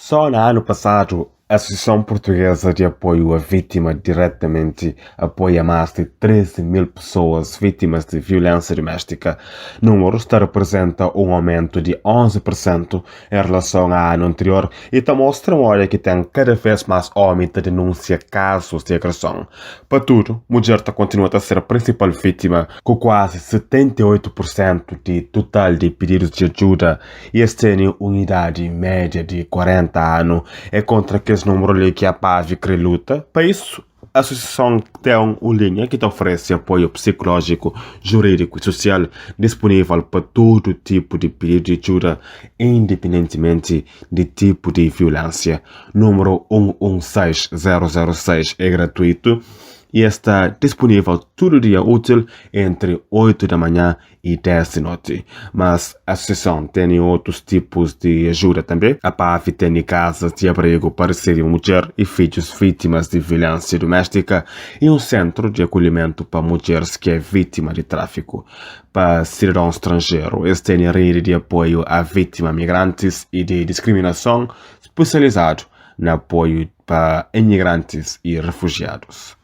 Só na anu pasadu, Asosiason Portuguesa di Apoio a Vítima diretamenti apoia más di 13 mil pesoas vítimas di viulénsia duméstika. Númerus ta reprezenta un aumentu di 11 pur sentu en relason a anu anterior y ta mostra modi ki ten kada vez más omi ta denúnsia kazus di agreson. Pa tudu, mudjer ta kontinua ta ser prinsipal vítima, ku kuazi 78 pur sentu di tutal di pididus di adjuda y es tene un idadi média di 40 anu. É kontra kes númeru li ki APAV kre luta. Pa isu, asosiason ten un linha ki ta oferese apoiu psikulójiku, jurídiku y susial dispunível pa tudu tipu di pididu di djuda, indipendentimenti di tipu di viulénsia. Númeru 116 006 é gratuitu y es sta dispunível tudu dia útil entri 8 da manhã y 10 di noti. Mas asosiason tene otus tipus di ajuda tanbe. APAV tene kazas di abrigu pa resebe mudjer y fidjus vítimas di viulénsia duméstika y un sentru di akolhimentu pa mudjeris ki é vítima di tráfiku. Pa sidadons stranjeru, es tene redi di apoiu a vítima migrantis y di diskriminason spesializadu na apoiu pa imigrantis y rifujiadus.